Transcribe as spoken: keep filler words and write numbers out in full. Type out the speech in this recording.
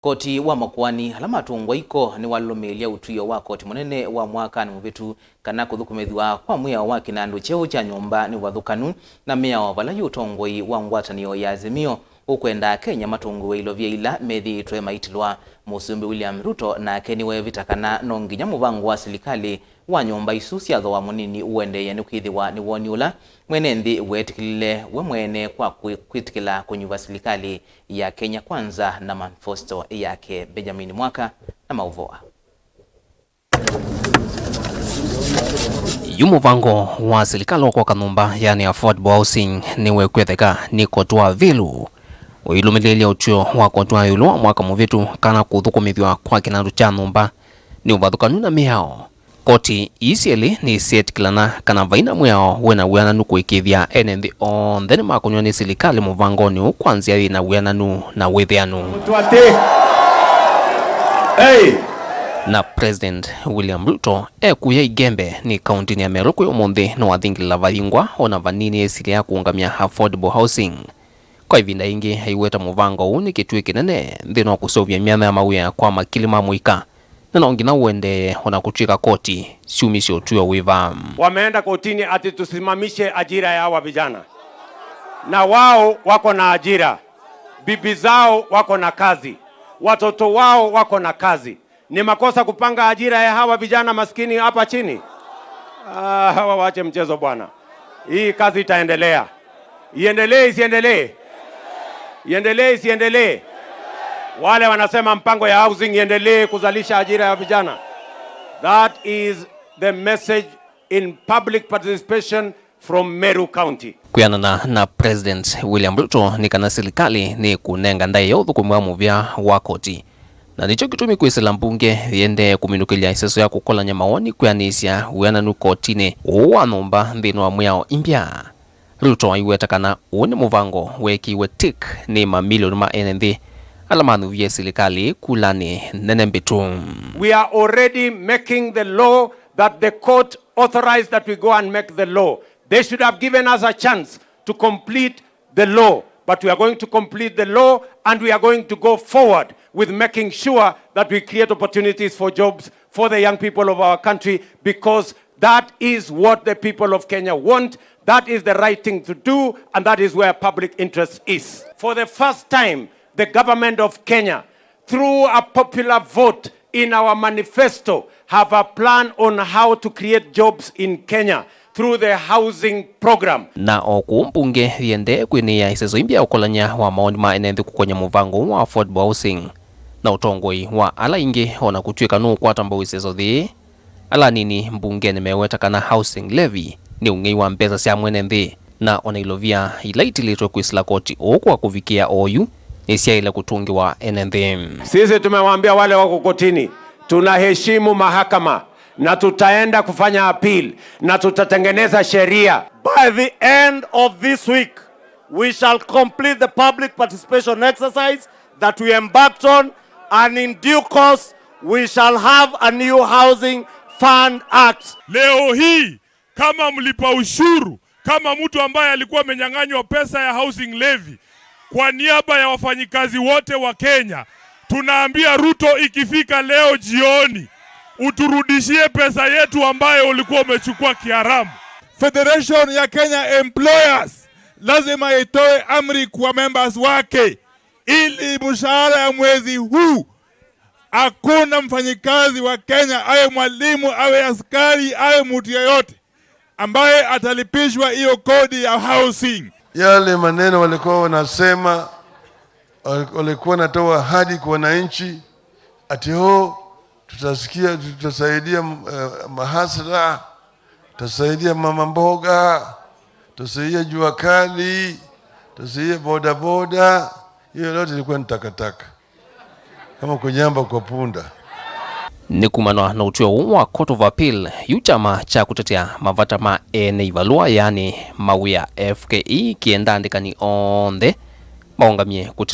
Koti wa makoani ala matũngwa iko nĩwalũlũmĩĩlya ũtw'ĩo wa koti mũnene wa mwakanĩ mũvĩtu kana kũthũkũmĩthw'a kwa mwĩao wa kĩnandũ kyeũ kya nyũmba nĩ ũvathũkanu na mĩao vala yu ũtongoi wa ngwatanĩo ya Azimio ũkwenda Akenya matũngĩwe ilovia ila methĩĩtwe maitilwa. Mũsumbĩ William Ruto nake nĩweevĩta kana no nginya mũvango wa silikalĩ wa nyũmba isu sya thooa mũnini ũendeea nĩkwĩthĩwa nĩ woni ũla mwene nthĩ weetĩkĩlile we mwene kwa kwĩ-, kwĩtĩkĩla kũnyuva silikalĩ ya Kenya Kwanza na manifesto yake. Benjamin Mwaka na maũvoa. Yu mũvango wa silikalĩ wa kwaka nyũmba, yani affordable housing, nĩwekwetheka nĩ koti wa Vilu ũilũmĩlĩĩlya ũtw'ĩo wa koti wa ĩũlũ wa mwaka mũvĩtu kana kũthũkũmĩthw'a kwa kĩnandũ kya nyũmba nĩ ũvathũkanu na mĩao. Koti ii syelĩ nĩsyetĩkĩlana kana vai na mwĩao wĩ na wĩananu kũĩkĩĩthya ene nthĩ onthe nĩmakũnw'a nĩ silikalĩ mũvangonĩ ũũ kwa nzĩa yĩ na wĩananu na wĩthĩanu. Mtu ati, hey! Na President William Ruto ekũya Igembe nĩ kaũntĩnĩ ya Meru kwĩ ũmũnthĩ nĩwathingĩlĩla vayingwa ona vanini ĩsilya ya kũũngamya affordable housing. Kwa ĩvinda yĩngĩ, aiweta mũvango ũũ nĩ kĩtuĩ kĩnene nthĩnĩ wa kũseũvya myanya ya mawĩa kwa makili ma mũika, na no nginya ũendee ona kũtw'ĩka koti syumisye ũtw'ĩo wĩva. Wameenda kotini ati tusimamishe ajira ya hawa vijana, na wao wako na ajira, bibi zao wako na kazi, watoto wao wako na kazi. Ni makosa kupanga ajira ya hawa vijana maskini hapa chini? Ah, hawa waache mchezo bwana. Hii kazi itaendelea. Iendelee, isiendelee? Iendelee, isiendelee? Wale wanasema mpango ya housing iendelee kuzalisha ajira ya vijana. That is the message in public participation from Meru County. Kwĩanana na President William Ruto, nĩ kana silikalĩ nĩ kũnenga ndaĩa ũthũkũmi wa mũvea wa koti. Na nĩkyo kĩtumi kwĩsĩla mbunge yĩendee kũminũkĩlya ĩseso ya kũkolany'a mawoni kwĩanĩsya wĩananu kotinĩ ũũ wa nyũmba nthĩnĩ wa mwĩao imbya. Ruto aiweta kana ũũ nĩ mũvango weekĩiwe tik nĩ mamilioni ma ene nthĩ ala manyuvie silikalĩ kulanĩ nene mbĩtu. We are already making the law that the court authorized that we go and make the law. They should have given us a chance to complete the law, but we are going to complete the law and we are going to go forward with making sure that we create opportunities for jobs for the young people of our country, because that is what the people of Kenya want. That is the right thing to do, and that is where public interest is. For the first time, the government of Kenya, through a popular vote in our manifesto, have a plan on how to create jobs in Kenya through the housing program. Na o kũu mbunge yĩendee kwĩnĩĩa ĩseso imbya ya ũkolany'a wa mawoni ma ene nthĩ kũkonya mũvango ũũ wa affordable housing na ũtongoi wa ala aingĩ, o na kũtw'ĩka nũũkwata mbau ĩseso yĩĩ, ala anini mbungenĩ meweta kana housing levy nĩ ũng'ei wa mbesa sya mwene nthĩ, na ona ilovia ila itilĩtwe kwĩsĩla koti ũũ kwa kũvikĩa oyu nĩsyaĩle kũtũngĩwa ene nthĩ. Sisi tumewaambia wale wako kotini, tunaheshimu mahakama na tutaenda kufanya appeal na tutatengeneza sheria. By the end of this week, we shall complete the public participation exercise that we embarked on, and in due course, we shall have a new Housing Fund Act. Leo hii, kama mlipa ushuru, kama mtu ambaye alikuwa amenyang'anywa pesa ya housing levy, kwa niaba ya wafanyikazi wote wa Kenya, tunaambia Ruto, ikifika leo jioni, uturudishie pesa yetu ambayo ulikuwa umechukua kiharamu. Federation ya Kenya Employers lazima itoe amri kwa members wake ili mshahara ya mwezi huu hakuna mfanyikazi wa Kenya, awe mwalimu, awe askari, awe mtu yeyote, ambaye atalipishwa hiyo kodi ya housing. Yale maneno walikuwa wanasema, walikuwa wanatoa ahadi kwa wananchi, ati, "Oh, tutasikia, tutasaidia, eh, mahasla, tutasaidia mama mboga, tutasaidia jua kali, tutasaidia boda boda." Hiyo yote ilikuwa ni takataka. Kama kunyamba kwa punda. Nĩ kumanwa na ũtw'ĩo ũũ wa Court of Appeal, yu kyama kya kũtetea mavata ma ene ivalũa, yaani mawĩa, F K E, kĩenda andĩkani onthe maũngamie kũtila